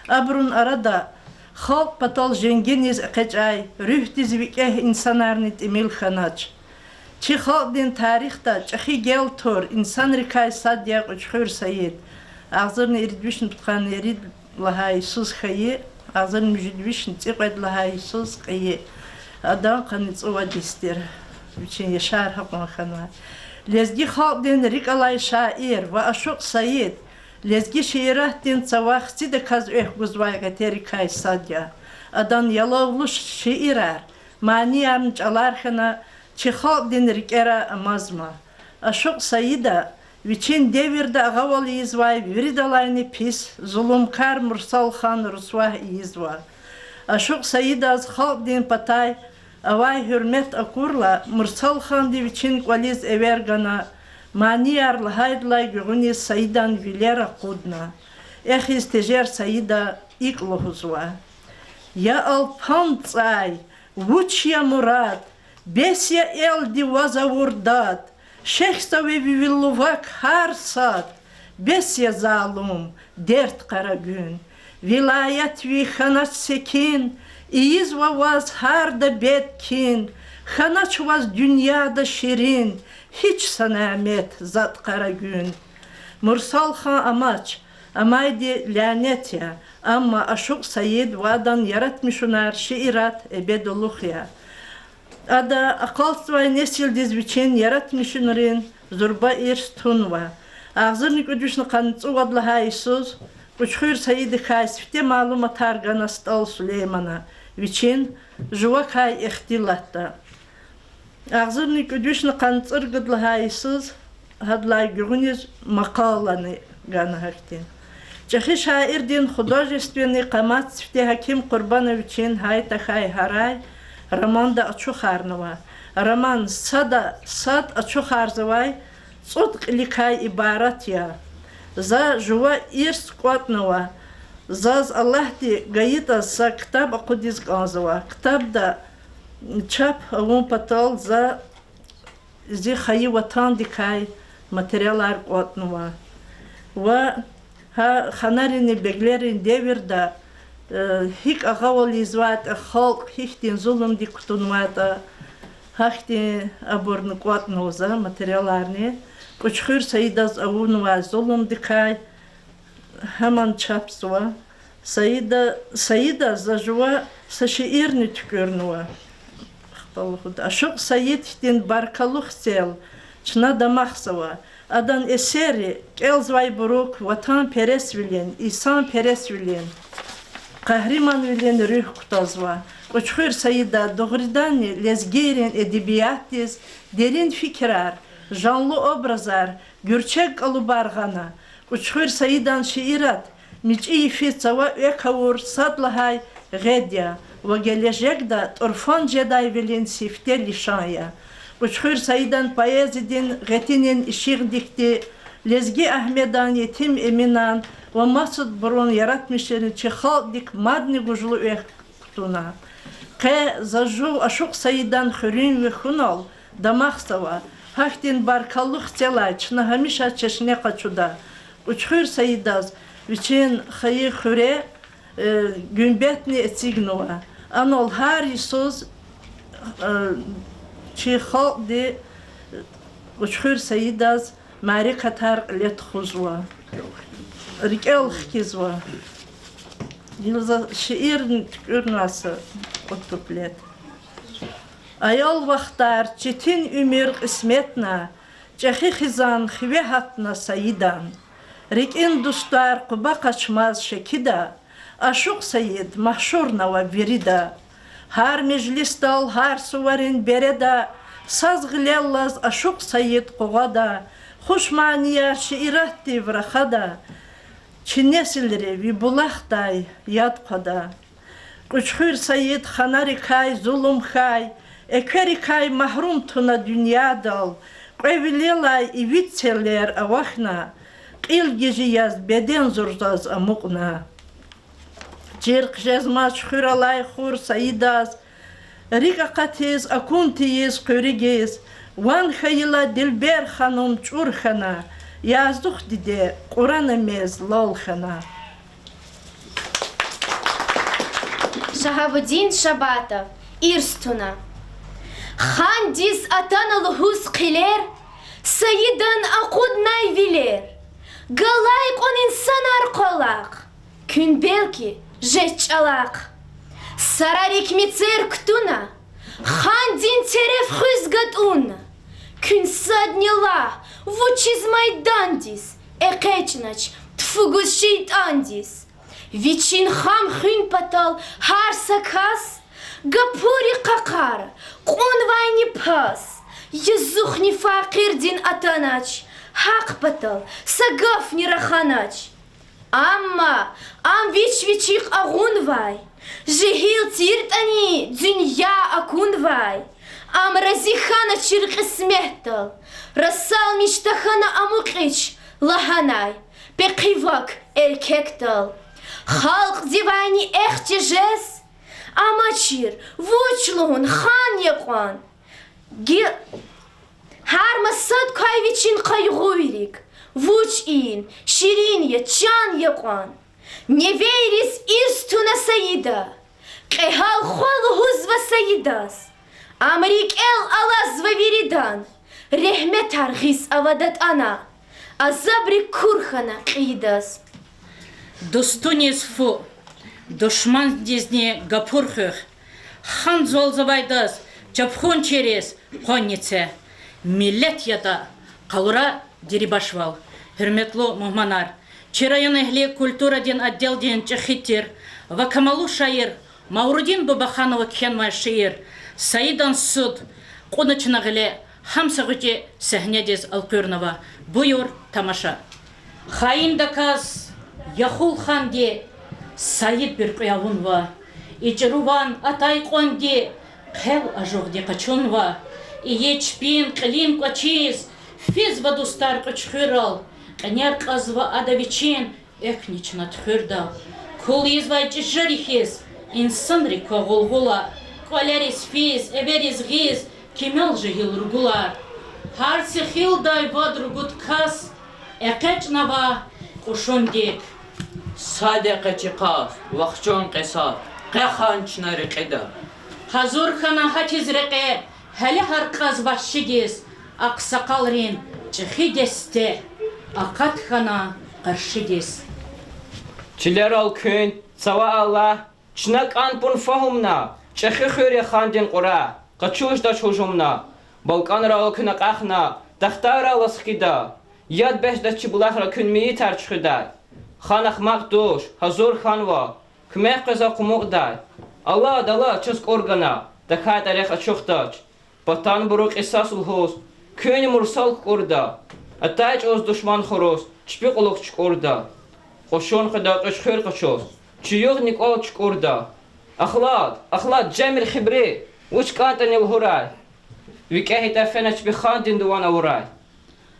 Абурун арада халкь патал женгиниз экъечӀай, руьгьдиз викӀегь инсанарни тӀимил хьанач. Чи халкьдин тарихда чӀехи гел тур инсанрикай сад я Кьуьчхуьр Саид. Агъзурни ирид вишни пудкъанни ирид лагьай йисуз хьайи, агъзурни муьжуьд вишни цӀикьвед лагьай йисуз кьейи. Адан къанни цӀувад йис тир, вичин яшар гьакьван хьанвай. Лезги халкьдин рикӀ алай шаир ва ашукь Саид лезги шииратдин цава хцидаказ экв гузвай гъетерикай сад я. Адан ялавлу шиирар, маниярни чӀалар хьана, чи халкьдин рикӀера амазма. Ашукь Саида вичин девирда агъавал ийизвай виридалайни пис зулумкар Мурсалхан русвагь ийизва. Ашукь Саидаз халкьдин патай авай гьуьрмет акурла, Мурсалханди вичин кӀвализ эвер гана, манияр лагьайдалай гуьгъуьниз Саидан вилер акъудна. Эхиз тежер Саида икӀ лугьузва: Я Алпан цӀай, вуч я мурад, бес я элди ваз авур дад, шехьзава ви лувак гьар сад, бес я залум, дерт къара гуьн. Вилаят ви хьанач секин, ийизва ваз гьарда бед кин, хьанач ваз дуьньяда ширин гьич са нямет, затӀ къара гуьн. Мурсалхан амач, амайди лянет я, амма ашукь Саид ва адан яратмишунар, шиират эбедулух я. Ада акъалтзавай несилдиз вичин яратмишунрин зурба ирс тунва. Агъзурни кӀуьд вишни къанни цӀувад лагьай йисуз Кьуьчхуьр Саидакай сифте малуматар гана СтӀал Сулеймана вичин Жувакай ихтилатда. Агъзурни кӀуьд вишни къанни цӀуругуд лагьай йисуз гьадалай гуьгъуьниз макъалани гана гьахьтин. ЧӀехи шаирдин художественный къамат сифте Гьаким Къурбановичан Гьай тахьай гьарай романда ачухарнава. Роман сада сад ачухарзавай цӀуд кьиликай ибарат я. За жува ирс кӀватӀнава. Заз Аллагьди гайитӀа са ктаб акъудиз кӀанзава. Ктабда чап авун патал за зи хайи ватандикай материалар кӀватӀнава. Ва гьа ханаринни беглерин девирда, э, гьикӀ агъавал ийизвайтӀа халкь, гьихьтин зулумдик кутунвайтӀа, гьахьтин абурни кӀватӀнава за материаларни. Кьуьчхуьр Саидаз авунвай зулумдикай гьамни чапзава. Саида, Саидаз за жува са шиирни туькӀуьрнава. Ахпа лугьуда: Ашукь Саид хьтин баркаллу хцел, чна дамахзава. Адан эсерри кӀелзавайбурук ватанпересвилин, инсанпересвилин, къагьриманвилин руьгь кутазва. Кьуьчхуьр Саида дугъриданни лезгийрин эдебиятдиз дерин фикирар, жанлу образар, гуьрчег кӀалубар гъана. Кьуьчхуьр Саидан шиират мичӀи йифиз цава экв авур сад лагьай гъед я ва гележегда тӀурфан жедайвилин сифте лишан я. Кьуьчхуьр Саидан поэзиядин гъетинин ишигъдикди Лезги Агьмедан, Етим Эминан ва масадбурун яратмишунрин чи халкьдик мадни гужлу экв кутуна. Къе за жув Ашукь Саидан хуьруьнви хьунал дамахзава. Гьахьтин баркаллу хцелай чна гьамиша чешне къачуда. Кьуьчхуьр Саидаз вичин хайи хуьре, э, гуьмбетни эцигнава. Анал гьар йисуз, э, чи халкьди Кьуьчхуьр Саидаз мярекатар кьиле тухузва, рикӀел хкизва. Гила за шиирни туькӀуьрнава са кьуд куплет. Аял вахтар, четин уьмуьр кьисметна, чӀехи хизан хиве гьатна Саидан. РикӀин дустар Къуба къачмаз шекида, Ашукь Саид машгьурнава вирида. Гьар межлисдал, гьар суварин береда саз гъилеллаз Ашукь Саид къугъвада, хуш манияр шииратдив рахада, чи несилри ви булахдай яд хъвада. Кьуьчхуьр Саид ханарикай зулум хьай, экверикай магьрум туна дуьньядал, кьве вилелай ивид селлер авахьна, кьил гижи яз беден зурзаз амукьна. Чир хъжезмаз Кьуьчхуьр алай хур Саидаз, рикӀ акъатиз, акун тийиз къуьригиз, ван хьайила Дилбер ханум чӀур хьана, Язух диде Кьуръана мез лал хьана. Шагьабудин Шабатов, Ирс туна. Хандиз атана лугьуз хъилер, Саидан акъуднай вилер, галай кьван инсанар къвалахъ, куьн белки жеч чӀалахъ. Сарарик мецер кутуна, хандин тереф хуьз гатӀунна, куьн садни лагь, вучиз майдандиз экъечӀнач, тфу гуз шейтӀандиз. Вичин хам хуьн патал гьар са кас гапурик къакъара кьунвайни пас. Язухни факъирдин атанач, гьахъ патал са гафни раханач. Амма ам вич-вичихъ агъунвай, жегьил тиртӀани дуьнья акунвай. Ам рази хьаначир кьисметдал, расалмиш тахьана амукьич лагьанай пехъи вак эркекдал. Халкьдивайни эхци жез амачир, вуч лугьун, хан я кьван. Ги-, гьар масад квай вичин къайгъуйрик, вуч ийин, ширин я, чан я кьван. Невейриз ирс туна Саида, кьегьал хва лугьузва Саидаз. Ам рикӀел алазва виридан, регьметар гъиз ава датӀана, азабрик кур хьана кьейидаз. Дустуниз фу, душмандизни гапур хуьх, ханзвалзавайдаз чапхун чириз къванни це. Миллет ятӀа, къалура дирибашвал. Гьуьрметлу мугьманар, чи районэгьли культурадин отделдин чӀехи тир ва камаллу шаир Маврудин Бубаханова кхьенвай шиир Саидан суд кьуна чна гъиле, гьам са гъвечӀи сегьнедиз элкъуьрнава. Буюр, тамаша. Хаиндаказ Яхул ханди Саид буьркьуь авунва. И чӀуру ван атай кьванди хъел ажугъди къачунва. Ийи чпин кьилин кӀвачиз физва дустар Кьуьчхуьрал, кьенер кьазва ада вичин, эквни чна туьхуьрда. Кул ийизвай чӀижери хьиз инсанрик ква гъулгъула, кӀвалериз физ, эвериз гъиз кимел жегьил ругулар. Гьар сихилдай вад-ругуд кас экъечӀнава кьушундик. Сад экъечӀ и къаз, вахчун кьисас, къе хан чна рекьида. Гьазур хьана гьатиз рекье гьеле гьар кьаз вагьшидиз, агъсакъалрин чӀехи десте акъат хьана къаршидиз. Чилерал куьн, цава Аллагь, чна кӀан пун фагьумна, чӀехи хуьр я хандин Кьура, къачуз жедач гьужумна, балкӀанрал куьн акьахна, Тахтайрал алаз хкида, яд бес жеда чи булахра куьн мейитар чуьхуьдай. Хан ахмакь туш, гьазур хьанва, куьмек къвезва къумукьдай. Алад, алад, чаз кӀур гана, тахьайтӀа рехъ ачухдач. Патанбуру кьисас лугьуз, куьнни Мурсал кукӀурда. Атай чӀавуз душман хуруз, чпи кьулухъ чукӀурда. Кьушун къведа Кьуьчхуьр къачуз, чи югъни кӀвал чукӀурда. Ахлад, ахлад, жемир хибри, вуч кӀантӀани лугьурай. ВикӀегь ятӀа фена чпи хандин дуван авурай.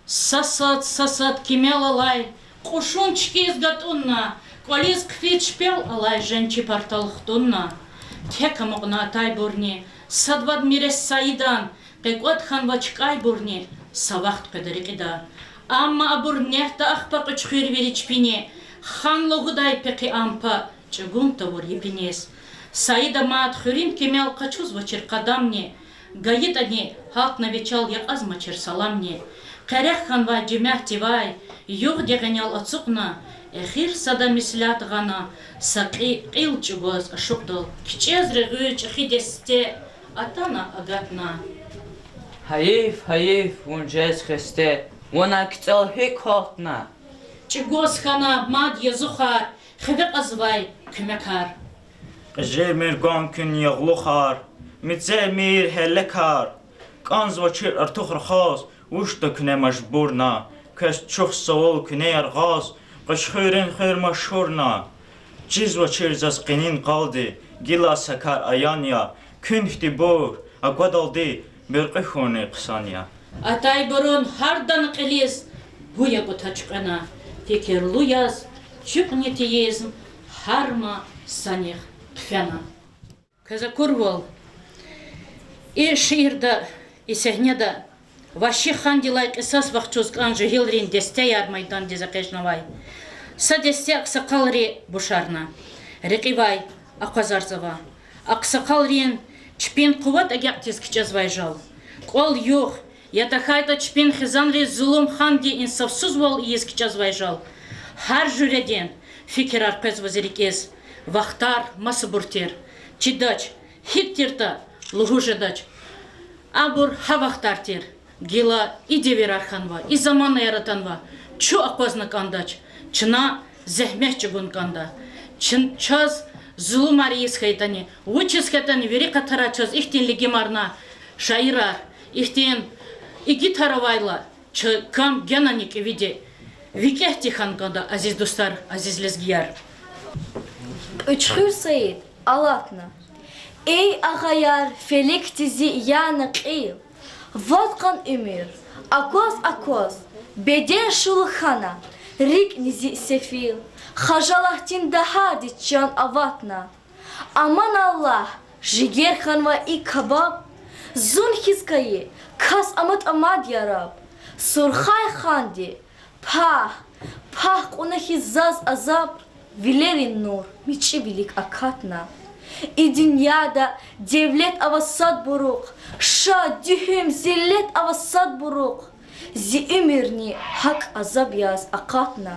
Са сад, са сад кимел алай кьушун чкӀиз гатӀунна, кӀвализ хъфиз чпел алай женгчи партал хтӀунна. Тек амукьна атайбурни, садвад мирес Саидан, къекӀвад хьанва чкӀайбурни, са вахт къведа рекьида. Амма абур нетӀда ахпа Кьуьчхуьр вири чпини, хан лугьудай пехъи ам паб чӀугун тавур епиниз. Саида мад хуьруьн кимел къачузвачир къадамни, гайитӀани, гьалтна вичел якьазмачир саламни. Къерех хьанвай жемятдивай югъди гъенел ацукьна, эхир сада меслят гъана, са кьи-, кьил чӀугваз ашукьдал, кичӀез регъуьз чӀехи десте атана агатна. Гьайиф, гьайиф, вун жез хесте, вуна кицӀел гьикӀ гьалтна? ЧӀугваз хьана мад язухар, хиве кьазвай куьмекар. Кьежирмир гван куьн ягълухар, мецермир гьелекар. КӀанзавачир артух рахаз, вучда куьне мажбурна, квез чухсагъул куьне яргъаз, Кьуьчхуьрин хуьр машгьурна. Чизвачир заз къенин къалди, гила са кар аян я, куьн хьтинбур аквадалди буьркьуь хьунни хъсан я. Атайбурун гьардан кьилиз гуя кӀута чуькьвена, фикирлу яз чуькьни тийиз, гьар ма санихъ хъфена. Квез акурвал, и шиирда, и сегьнеда Вагьши хандилай кьисас вахчуз кӀан жегьилрин дестеяр майдандиз экъечӀнавай. Са десте агъсакъалри бушарна. Рекьивай акъвазарзава. Агъсакъалрин чпин къуват агакьдиз кичӀезвай жал. КӀвал-югъ, я тахьайтӀа чпин хизанриз зулум ханди инсафсузвал ийиз кичӀезвай жал. Гьар жуьредин фикирар къвезва зи рикӀиз. Вахтар масабур тир. Чидач, гьикӀ тиртӀа, лугьуз жедач. Абур гьа вахтар тир. Гила и девирар хьанва, и заманаяр атанва, чун акъвазна кӀандач, чна зегьмет чӀугун кӀанда. Чун, чаз зулумар ийиз хьайитӀани, вучиз хьайитӀани вири къатарай чаз ихьтин лигимарна шаирар, ихьтин игитар авайла, чаз кам генани кӀевиди, викӀегьди хьана кӀанда, азиз дустар, азиз лезгияр. Кьуьчхуьр Саид алатна. Эй, агъаяр, фелекди зи яна кьил, вад къан уьмуьр, акваз-акваз беден шулу хьана, рикӀни зи сефил, хажалатдин дагьардиз чан аватна. Аман Аллагь, жигер хьанва и кабаб, зун хьиз кайи кас аматӀа мад, яраб. Сурхай ханди, пагь, пагь кьуна хьиз заз азаб, вилерин нур мичӀивилик акатна. И дуьньяда девлет ава садбурухъ, ша, дуьгьуьм, зиллет ава садбурухъ, зи уьмуьрни гьакӀ азаб яз акъатна.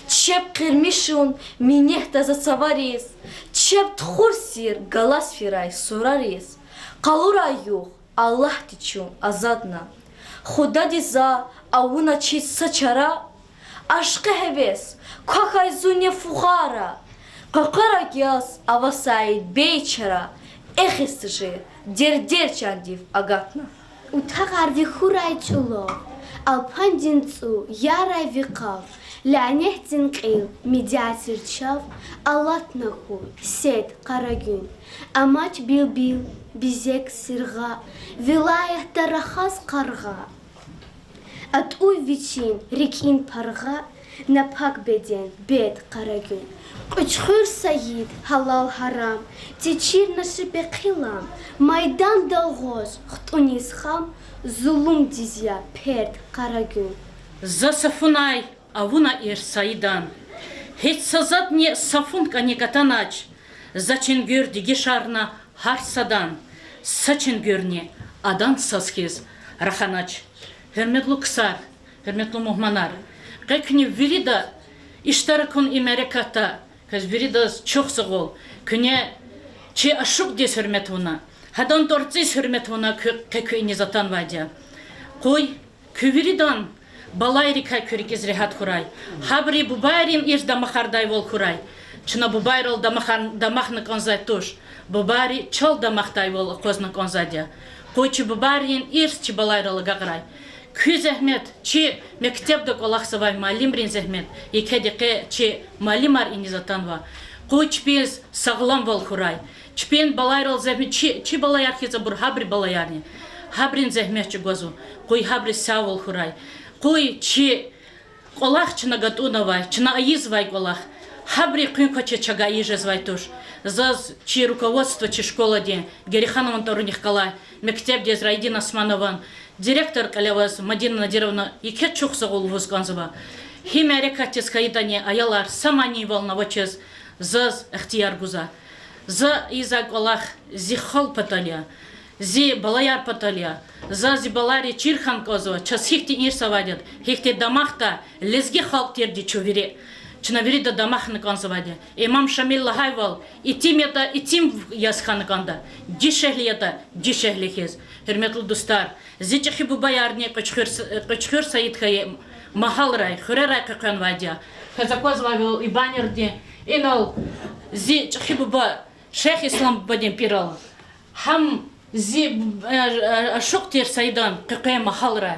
Чеб къирмишун минетда за цавариз, чеб тухур сир галаз фирай сурариз, къалурай югъ Аллагьди чун азадна. Худади за авуна чиз са чара, ашкъи гьевес квахьай зунни фугъара, къекъвераг яз ава Саид бейчара, эхиз тежер дердер чандив агатна. Утагъарди хьурай чӀулав, Алпандин цӀу ярай ви къав, лянетдин кьил мидятир чав, алатна хьуй сед къарагуьн. Амач билбил, бизек сиргъа, вилаятда рахаз къаргъа. АтӀуй вичин рикӀин паргъа, на пак беден бед къарагуьн. Кьуьчхуьр Саид, гьалал-гьарам течир наши пехъи лам, майдандал гъваз хтӀуниз хам, зулумдиз я перд къарагуьн. За сафунай авуна ирс Саидан, гьич са затӀни сафун кӀаник атанач. За чуьнгуьр дегишарна гьар садан, са чуьнгуьрни адан саз хьиз раханач. Гьуьрметлу ксар, гьуьрметлу мугьманар, къе куьне вирида иштиракун и мярекатда, квез виридаз чухсагъул, куьне чи ашукьдиз гьуьрмет авуна, гьадан тӀварцӀиз гьуьрмет авуна куь-, къе куьн иниз атанвайди я. Къуй Куь виридан балайрикай куь рикӀиз регьят хьурай. Гьабуру бубайрин ирс дамахардайвал хьурай. Чна бубайрал дамахан-, дамахна кӀанзавай туш. Бубайри чал дамахдайвал акъвазна кӀанзавайди я. Къуй чи бубайрин ирс чи балайрал агакьрай. Куь зегьмет, чи мектебда кӀвалахзавай муаллимрин зегьмет, екеди къе чи муаллимар иниз атанва. Къуй чпиз сагъламвал хьурай. Чпин балайрал зегьмет, чи, чи балаяр хьиз абур гьабурун балаярни. Гьабурун зегьмет чӀугвазва. Къуй гьабуруз сагъвал хьурай. Къуй чи кӀвалах чна гатӀунавай, чна ийизвай кӀвалах, гьабуру къуьн квачиз чавай ийиз жезвай туш. Заз чи руководство, чи школадин, Гереханован тӀварунихъ галай мектебдиз Раидин Османован, директор кьиле аваз Мадина Надировна, еке чухсагъул лугьуз кӀанзава. Гьи мярекатдиз хьайитӀани аялар са манийвални авачиз заз ихтияр гузва. За ийизвай кӀвалах зи халкь патал я, зи балаяр патал я. За зи балайриз чир хьана кӀанзава, чаз гьихьтин ирс авайди я, гьихьтин дамахдай лезги халкь тирди чун вири. Чна вирида дамахна кӀанзавайди я. Имам Шамила лагьайвал, итим ятӀа итим яз хьана кӀанда, дишегьли ятӀа дишегьли хьиз. Гьуьрметлу дустар, зи чӀехи бубаярни Кьуьчхуьр С-, Кьуьчхуьр Саид хьайи магьалрай, хуьрерай къекъвенвайди я. Квез аквазвайвал и баннердин, инал зи чӀехи буба Шейх Ислам бубадин пӀирал. Гьам зи, э, э, ашукь тир Саидан къекъвей магьалрай.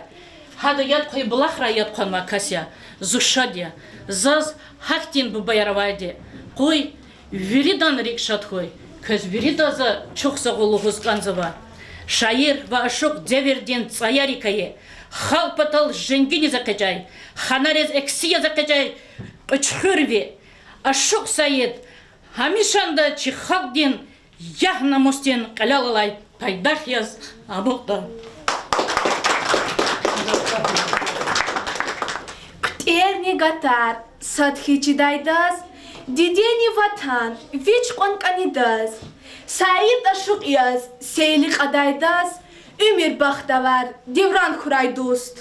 Гьада яд хъвайи булахрай яд хъванвай кас я. Зун шад я. Заз гьахьтин бубаяр авайди. Къуй виридан рикӀ шад хьуй. Квез виридаз за чухсагъул лугьуз кӀанзава. Шаир ва ашукь девирдин цӀаярикай, халкь патал женгиниз экъечӀай, ханариз акси яз экъечӀай Кьуьчхуьрви ашукь Саид гьамишанда чи халкьдин ягь-намусдин кьилел алай пайдах яз амукьда. КъвтӀерни гатар сад хьиз чидайдаз, дидени ватан вич кьван кӀанидаз, Саид ашукь яз сейли кьадайдаз, уьмуьр бахтавар, девран хьурай, дуст.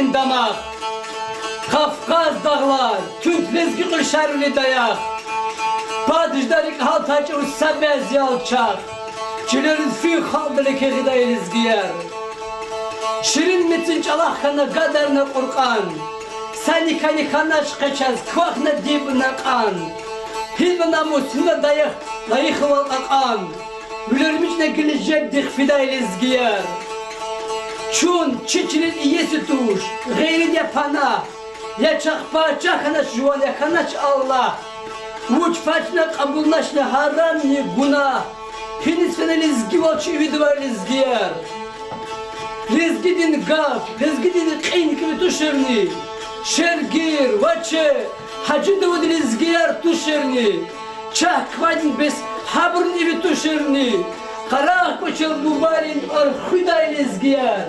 дамах. Кавказ дагълар, туьнт лезги кьуьл Шарвили даях. Пад жедай рикӀ гьалтай чӀавуз са бязи алчах. Чилериз фин халкьдал еке гъидай лезгияр. Ширин мецин чӀалахъ хьана гадарна Кьуркьан. Сани-кани хьанач къе чаз, квахьна диб накьан. Гьинва намус, гьинва даях, лайихвал кьакьан. Вилер мичӀна гележегдихъ фидай лезгияр. Чун чи чилел иеси туш, гъейрид я панагь. Я чахъ пачагь хьанач жуван, я хьанач Аллагь. Вуч фачна, кьабулначна гьарамни гунагь. Гьиниз фена лезгивал чи ивидавай лезгияр? Лезгидин гаф, лезгидин кьин кӀеви туширни? Шергир, Ваче, Гьажи Давуд лезгияр туширни? Чахъ квайдин бес гьабурни иви туширни? Къарагъ кӀвачел бубайрин тӀвар хуьдай лезгияр.